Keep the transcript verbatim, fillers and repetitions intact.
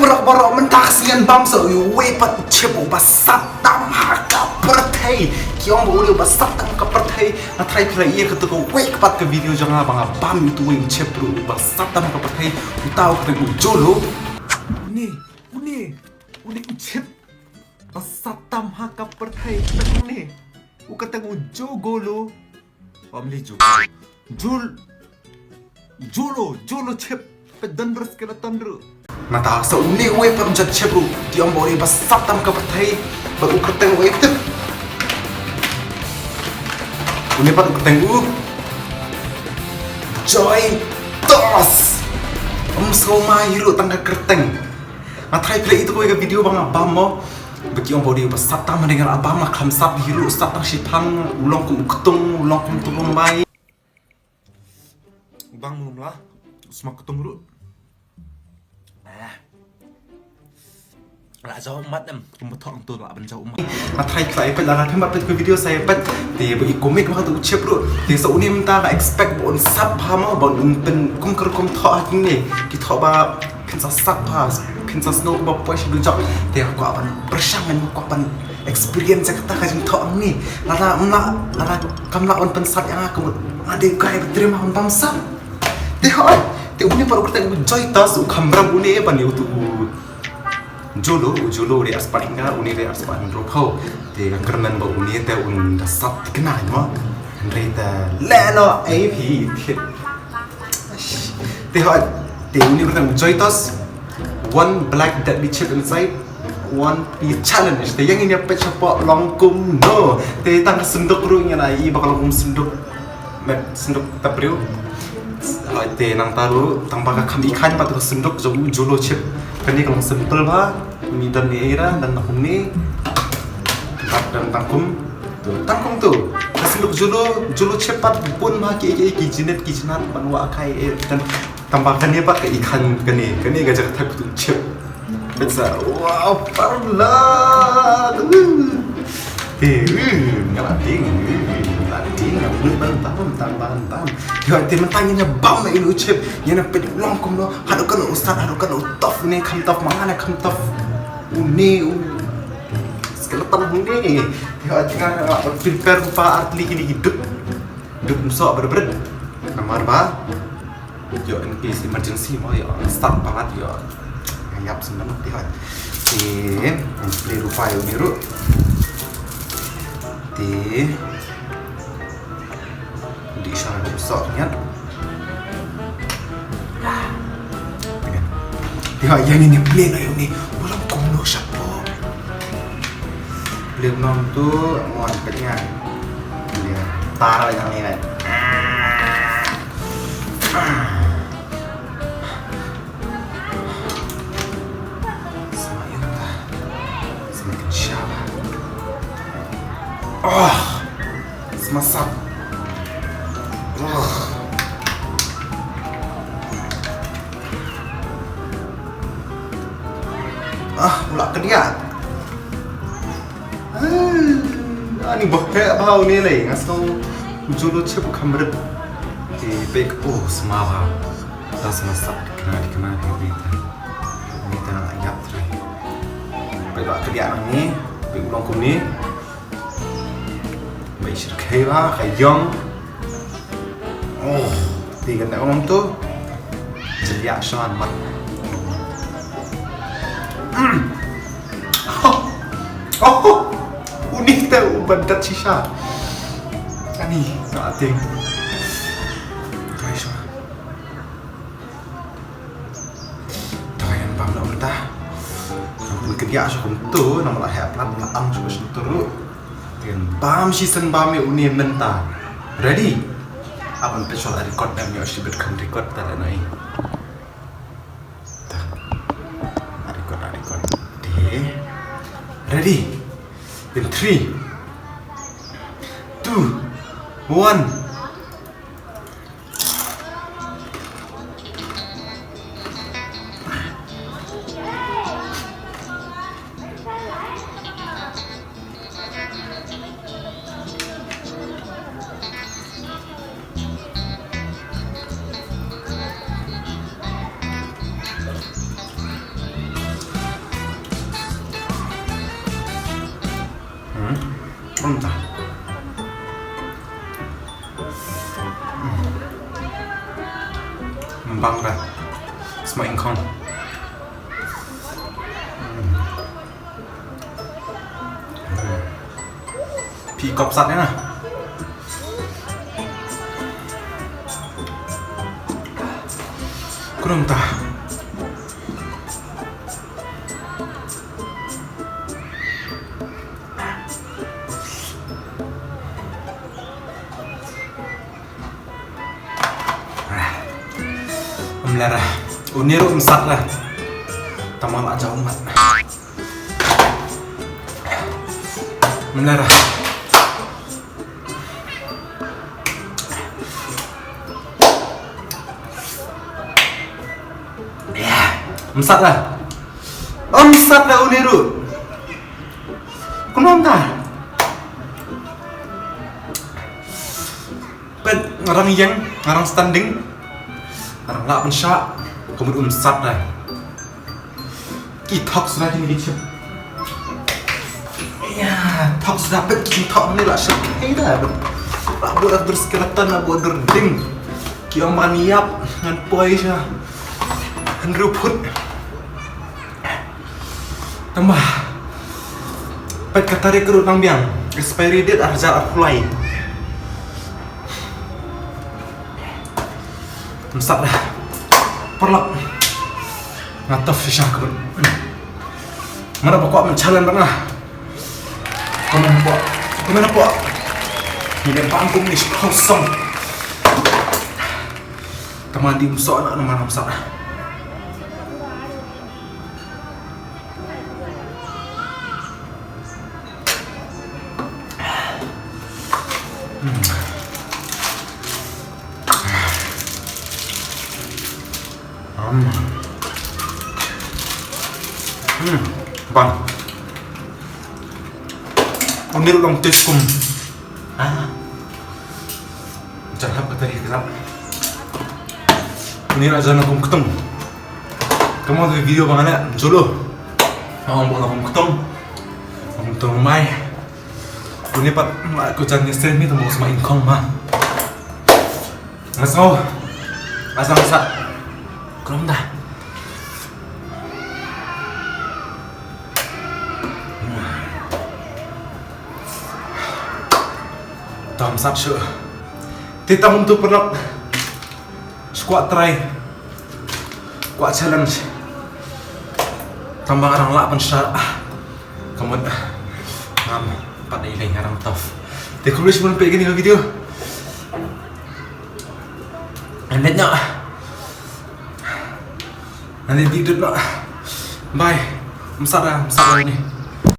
Baroh baroh mynta ka sngi ngan bam sa uwei pat u chip uba sat tam ha ka pyrthei. Ki ong ba u dei uba sat tam ha ka pyrthei. Nga tharai phi la ïohi kata kawei ka pat ka video jong nga ba nga bam ïa uwei u chip ruh uba sat tam ha ka pyrthei. Uta u kyrteng u Jolo. Une, une, une u chip ba sat tam ha ka pyrthei. Une u kyrteng u Jogolo. Family Jolo. Jol Jolo, Jolo chip. Peit don ruh skeleton ruh. Nangta sa une uwei pat u jait chip ruh. Ki ong ba u dei uba sat tam ha ka pyrthei. Bad u kyrteng uwei pat. Une pat u kyrteng u Joytos. Ym sngewma hi ruh tang ka kyrteng. Nga tharai phi la ïohi kawei ka video ba nga bam mo. Ba ki ong ba u dei uba sat tam, hynrei nga la bam nga khlem sat hi ruh, sat tang shiphang, u long kum u ktung, u long kum u tubong bai. U bang mo mla, u sma ktung ruh. Ah. La jaw mat em, kum ba thok tu la ban jaw mat. Nga tharai phi la ïohi peit, la phi mat peit ka video sa ïohi peit. Te ba i comic ma tu chip ruh. Te sa une mynta nga expect ba un sat bha mo, ba un pyn kum ka rukom thoh ha kine. Ki thoh ba phin sa sat bha, phin sa snow ba poi sha dujok. Te nga kwah ban pyrshang, nga kwah ban experience ïa kata ka jingthoh hangne. Lada ym lah, lada kam lah un pynsat ïa nga, ka mut nga dei u guy ba trei ma un bam sat. Te hooid, te une pat u kyrteng u Joytos, u kham rem une ban ïa utu u Jolo, u Jolo u dei arspah hynriew, une u dei arspah hynriewphew. Te nga kyrmen ba une te un da sat thikna mo. Hynrei te lehnoh ei phi thied. Te hooid, te une u kyrteng u Joytos. One black deadly chip inside. One piece challenge. Te ïa ngin ïa peit shapoh long kumno. Te tang ka synduk ruh ngi la ïohi ba ka long kum synduk. Met synduk tap briew. Hooid, te nangta ruh tang ba ka kham i khaiñ pat ka synduk jong u Jolo chip. Kane ka long simple bha. Ngi don ei ei ruh, don kumne. Bad don tang kum. Tu, tang kum tu. Ka synduk Jolo, Jolo chip pat bun bha ki, ki, ki jinet, ki jinat, ban wah kai, eh, don tang ba kane pat ka i khaiñ kane, kane ka jaka thep tu chip. Peit sa, wow, parla. Te, eh, nga la ding, eh, nga la ding, nga mut ban bam, tang ban bam. Ïa, te mynta ngin ïa bam ïa u chip, ngin ïa peit long kumno, haduh katno u sat, haduh katno u tough, ne kham tough, ma nga ne kham tough. Une u skeleton une. Ïa, te nga, nga prepare ruh pat ar tylli kine ki dud. Dud ym soh bret bret. Namar ba ïoh in case emergency mo, ïoh start palat ïoh. Nga ïap sngewbha te hooid. Te ngan plie ruh pat ïa une ruh. Te dih sha ruh soh ngan. Te hooid, ïa ngin ïa plie noh ïa une. U long kumno shapoh. Plie noh tu, mon peit ngan. Plie tar ïa une. Sma ïa ta. Sma kynsha ba. Oh. Sma sap. Oh. Ah, u la kdiah. Ah, ani ba heh bha une lei, nga sngew u Jolo chip u kham rit. Te peit, oh, sma bha. Te sma sap, dei kane, dei kane, dei kane. Une te nga la ïap trai. Peit ba kdiah nangne, peit u long kumne. Ba i shyrkhei bha, ka ïong. Oh, te kane u long tu. Jylliew sha mat. Mm. Oh. Oh. Une te u ban dat shisha. Ani, nga la tieng. Try shuwa. Try ngan bam noh mynta. Ngan pynkdiah shuwa kumto, namar la heh palat, la am shuwa kumto ruh. Te ngan bam shisien bam ïa une mynta. Ready? Hap ban peit shuwa la record ne em, ïoh shibit kham record, te lehnoh. Ta. La record, la record. Te. Ready? In three, two, one. Kumta. Mbang da. Sma ingkhong. Phi kop sat ïa nga. Kumta. Ym lada. Une ruh ym sat la. Tang ma la jaw mat. Ym lada. Ym sat la. Ym sat la une ruh. Kumno mynta? Peit, nga dang ïeng, nga dang standing. Nga dang lah pynshah. Ka mut um sat da. Ki thok suda kine ki chip. Ïa, thok suda, peit ki thok ne lah shah. Hei da, peit. Lah buh da dur skeleton, lah buh dur ding. Ki ong ban ïap, ngan poi sha hynriew phut. Tangba, peit ka tarik ruh nang biang. Expiry date ar hajar arphew lai. Ym sat da. Paralok. Nga tough shisha ka mut. Nga da ba kwah ban challenge bad nga. Comment hapoh. Comment hapoh. Ngi dei bang kum ngi shiphew song. Tangba dei ym soh na, namar ym sat da. Hmm. Hmm. Bang. Une ruh long taste kum. Ah. Jangan hap kata dia gelap. Une ruh jan kum ketung. Kamu tu video bang anak solo. Kamu buat kum ketung. Kum ketung mai. Une pat aku jan ni stem ni tu mau sama ingkong ma. Ngasau. Asal sat. Kumta. Tam sat shu. Te tam tu paralok. Squat try. Kwah challenge. Tangba nga dang lah pynshah. Ka mut ngam pat dei lei, nga dang tough. Te khublei shibun peit kane ka video. Ngan leit noh. Ngan leit dih dud noh. Bye. Ym sat da, ym sat da une.